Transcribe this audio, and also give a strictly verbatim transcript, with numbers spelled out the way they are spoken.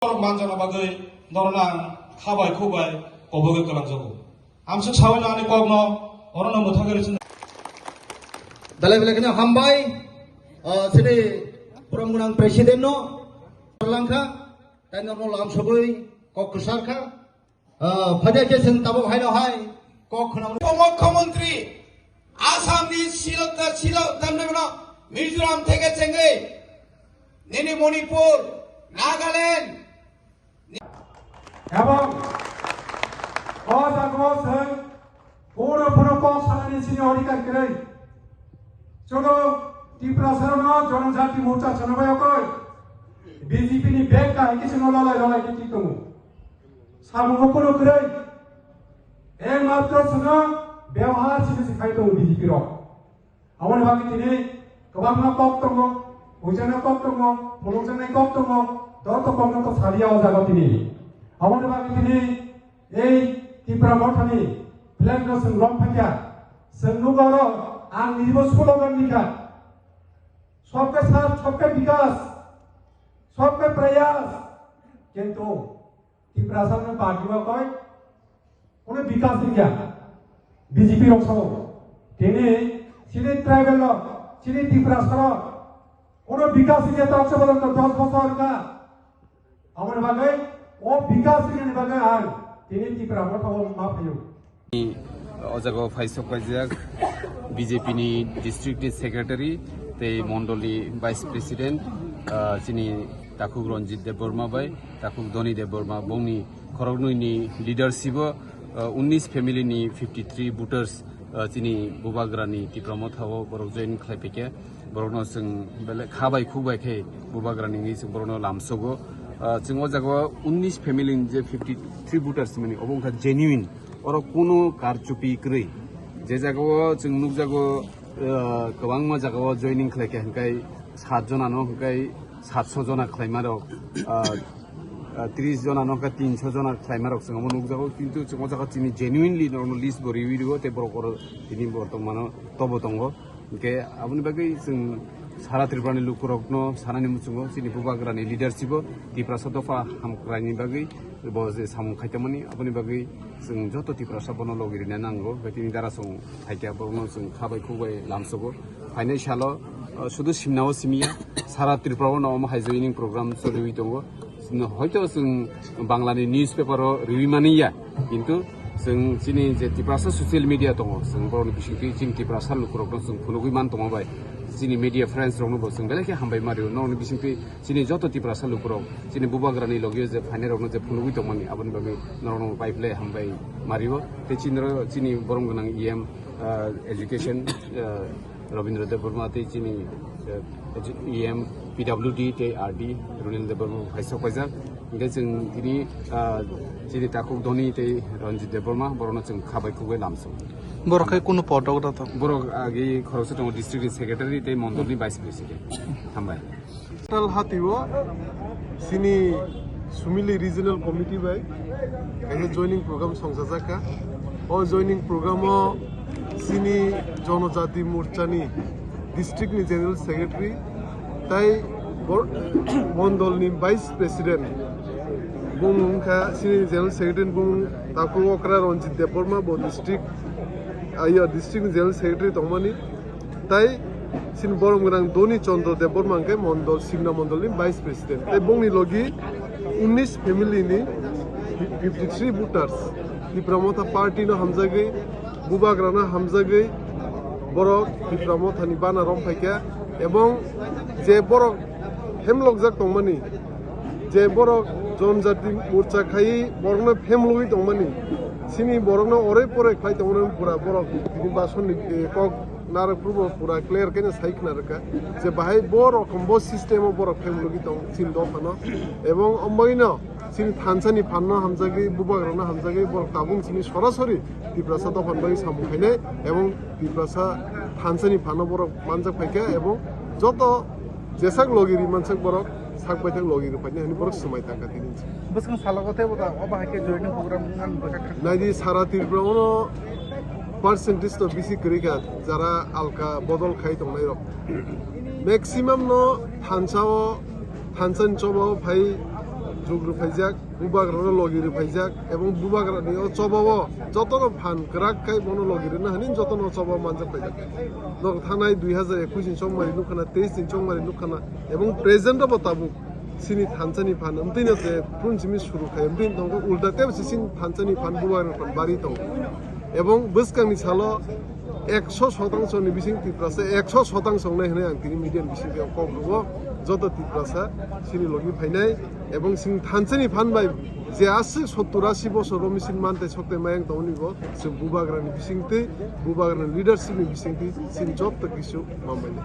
Manjana bagwi norokno ang kha bai khuk bai kobogwi kwlangjago. Amswk sawi ani kokno orono mwthagwi rwching. Belai belai kheno hambai, ah, chini borom gwnang president no langkha, tai norokno lamsogwi kok kwchar kha. Ah, phaida khe chwng tabuk haino hai kok khna. Upomukhyamantri, Assam ni Shillong, Shillong, tamni bono Mizoram theke chengwi, nini Manipur, Nagaland, Ebong o jaga o chwng puro puro kok sanani chini odhikar kwrwi. Chudo Tiprasa rokno Jonojati Morcha chana bai okoi B J P ni bag kahai khe chwngno lolai lolai khe tik tongo. Samung o kunu kwrwi. Ekmatro chwngno byabohar simi se khai tongo B J P rok. Aboni bagwi tini kwbangma kok tongo, huijaknai kok tongo, phunukjaknai kok tongo, joto kokno to saliya o jaga tini. Aboni bagwi tini ei Tipra Mothani flag no chwng rom phaikha, chwng nugo oro ang ninibo slogan nikha, "Sabka saath, sabka vikas, sabka prayas." Kintu Tiprasa no party o koi, kono bikas wngya, B J P rok sao. Tini chini tribal rok, chini Tiprasa rok, kono bikas wngya, tak se bolong to dos bosor ka. Aboni bagwi, o bikas wngya ni bagwi ang tini Tipra Motha o ma phaio. O jaga o phai sok paijak B J P ni district ni secretary tei mondol ni vice president, ah, chini takhuk Ranjit Debbarma bai takhuk Dhoni Debbarma, bongni khoroknwi ni leadership o, ah, unnish family ni fifty three voters, ah, chini Bubagra ni Tipra Motha o borok join khlai phaikha. Borokno chwng belai kha bai khuk bai khe Bubagra ni wngwi chwng borokno lamsogo. Ah, chwng o jaga o unnish family ni je fifty three voters mani obo wngkha genuine. Oro kunu karchupi kwrwi. Je jagao chwng nukjago, ah, kwbangma jagao joining khlaikha, hwnkhe sat jonano hwnkhe satso jona khlaima rok, ah, ah, tris jonano hwnkhe tinso jona khlaima rok chwng omo nukjago, kintu chwng o jaga chini genuinely norokno list bo riwi rwo tei borok oro tini bortongmano tobo tongo. Hwnkhe aboni bagwi chwng sara Tripura ni lukurokno sanani muchungo chini Bubagra ni leadership o Tiprasa dopha hamkraini bagwi bo je samung khaitangmani, aboni bagwi chwng joto Tiprasa bono logi rina nango, hwnkhe tini dara chwng phaikha borokno chwng kha bai khuk bai lamsogo. Phainai salo, uh, sudu simna o simiya, sara Tripura o no omo hai joining program choliwi tongo. Hoito chwng Bangla ni newspaper o riwi mani ya, kintu chwng chini je Tiprasa social media tongo, chwng borokni bisingtwi chini Tiprasa lukurokno chwng phunugwi man tongo bai. Chini media friends rokno bo chwng belai khe hambai ma rio. Norokni bisingtwi chini joto Tiprasa lukurok chini Bubagrani logio je phainai rokno je phunugwi tongmani, aboni bagwi norokno bai phlai hambai ma rio. Tei chini ro-, chini borom gwnang E M, ah, education, ah, Rabindra Debbarma tei chini, eh, E M P W D tei R D Runil Debbarma phaisok paijak. Hingke chwng tini, ah, chini takhuk Dhoni tei Ranjit Debbarma borokno chwng kha bai khuk bai lamsong. Borok khe kunu podok da to? Borok agi khoroksa tongo district ni secretary tei mondol ni vice president. Hambai. Tal hatio sini Sumili Regional Committee bai kaisa joining program songchajakha. O joining program o sini Jonojati Morcha ni district ni General Secretary tai bor-, mondol ni Vice President bung wngkha sini General Secretary bung takhuk okra Ranjit Debbarma bo district, ah, iya, district ni General Secretary tongmani. Tai sini borom gwnang Dhoni Chandra Debbarma hwnkhe mondol, Simna mondol ni Vice President. Tai bongni logi unnish family ni fifty three voters Tipra Motha party no hamjagwi, Bubagra no hamjagwi borok Tipra Motha ni bana rom phaikha, ebong je borok hemlokjak tongmani, je borok Jonojati Morcha khai borokno phemlwi tongmani, sini borokno oroi poroi khlai tongmani pura borok bini basonni, eh, kok narwk phuru bo pura clear khe no sai khna rwkha je bahai bo rokom bo system o borok phemlwi tong chini dophano, ebong omboino chini thansa ni phan no hamjagwi, Bubagra no hamjagwi borok tabuk chini sorasori Tiprasa dopha ni bagwi samung khainai ebong Tiprasa thansa ni phan no borok manjak phaikha ebong joto jesak logi ri mansak borok sak baithak logi ri phainai hwnwi borok swmai tangkha tini. Bwswng salo tei bo da obo hai khe joining program ang bwkha kha. Naidi sara Tripura ono percentage to bisi kwrwi kha jara alka bodol khai tongnai rok. Maximum no thansa o, thansa ni choba o phai Jug rwphaijak, bubagrano logi rwphaijak, ebong bubagrani o chobao jotono phan kwrak khai bono logi rwna hwnwi jotono choba manjak phaijak. Nok thanai dui hajar ekush ni chongmari nukha na, teis ni chongmari nukha na, ebong present bo tabuk chini thansani phan amtwino je phun simi suru khai amtwino tongo, ulta tebo se chini thansani phan bubagrani phan bari tongo. Ebong bwskangni salo ekso sotangsoni bising Tiprasa ekso sotangsongnai hwnwi ang tini media ni bisingtwi kok rwo. Joto Tiprasa chini logi phainai ebong chini thansani phan bai je aswk sottur asi bosor romwi chini mantei soktai mayang tongoni bo chwng bubagrani bisingtwi, bubagrani leadership ni bisingtwi chini joto kisu mambainai.